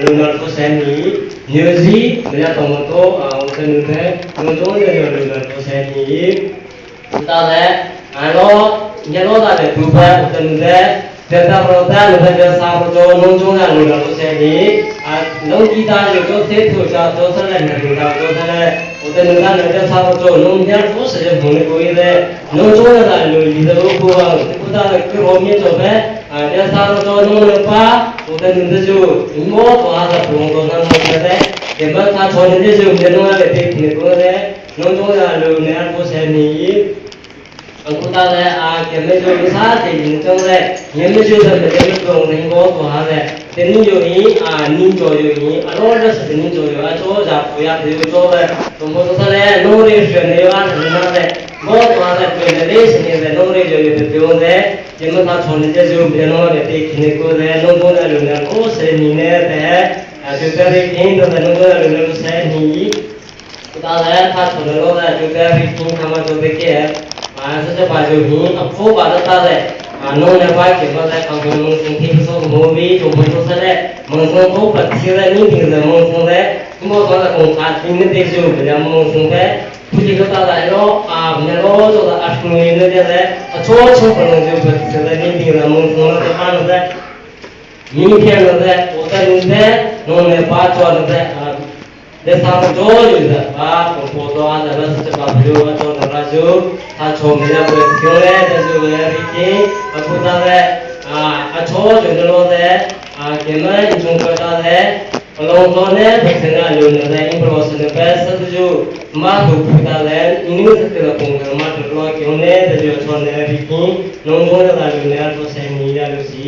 လူနာကိုဆန်နီညစီမရတော်မတော့အောင်စနုတဲ့လုံချုံတဲ့လူနာကိုဆန်နီတာလည်းအလောညလောတာတဲ့ဒုဖစနုတဲ့ဒေတာပရတာလူတဲ့စာပကြောလုံချုံတဲ့လူနာကိုဆန်နီအလုံကြီးတာလူတို့သေထူချတော့ဆက်လက်နေလူနာတို့ဆက်လက်ဥတနုကလည်းစာပကြောလုံညဖို့စတဲ့ဘုံကိုရတဲ့လုံချုံတဲ့လူဒီလိုကိုကုတာကရောမြင့်တော့ပဲအဲစာပကြောလုံလပါဥတနုတကျမောသွားတဲ့ဘုံတော်နာတဲ့ဒီမှာသာချောနေတဲ့ကျမြေလုံးရတဲ့ဒီကိုလည်းလုံချုံတဲ့လူနေကိုဆန်နီ အခုတာလည်းအာကမေကျိုစားတဲ့ရင်ကျုံးတဲ့ညမေကျိုတဲ့မေကျိုနေကိုသွားတဲ့တင်းညိုရင်အာနင်းကြောယရင်အလောရစတင်းကြောယအချောကြပူရတဲ့ကြောပဲဘုံဘောသလည်းနိုးရရွှေနေရတဲ့နာတဲ့ဘောသွားတဲ့တွေ့တဲ့စနေတဲ့နိုးရကြောယတဲ့ပြုံးတဲ့ဒီမသာချုံနေတဲ့ကျိုမြေလုံးတဲ့တိခင်းကိုလည်းလုံးလုံးတဲ့လူနဲ့ကိုစေနီနေတဲ့အကျတဲ့ခင်းတဲ့လုံးလုံးတဲ့လူနဲ့ဆဲနီဒါလည်းသာချုံလို့တဲ့ကျတဲ့ခင်းခမကျတဲ့ကဲအာစစပါကျဟင်းအဖို့ပါတော့တဲ့အာနိုးနေပါကေမတဲ့ကောင်မုံစင်ခိဆိုမိုဘီကျုံမလို့ဆက်တဲ့မုံဆုံးဖို့ပတ်စီတဲ့နိဒီတဲ့မုံဆုံးတဲ့မောတော့ကောင်ခါတင်းတဲ့ကျုပ်ဗျာမုံဆုံးတဲ့ပူဒီကတော့တဲ့တော့အာမေလို့တော့အရှငွေနေတဲ့တဲ့အချိုးချိုးပလုံးကျုပ်ပတ်စီတဲ့နိဒီတဲ့မုံဆုံးတဲ့ပါတဲ့မိခဲတဲ့ဥတန်တဲ့နိုးနေပါချောတဲ့လက်ဆောင်ကြိုးယူတဲ့ဘာပုံပေါ်သွားတဲ့လက်စပါဘလူအတော်ရဇူသာချုံမြတ်ပဲပြောရဲတဲ့ဆိုရရီကအခုတဲ့အာအချိုးကျွန်တော်တဲ့အာကင်မချုံကတဲ့အလုံးတော်နဲ့ပစနာလူနဲ့အင်ပလောစနပဲစတကျမာတုပူတာလည်းအင်းစတဲ့ပုံကမာတော်ကျုံနဲ့တဲ့ချောနေရီကလုံတော်တဲ့လူနဲ့တော့ဆိုင်နေရလို့စီ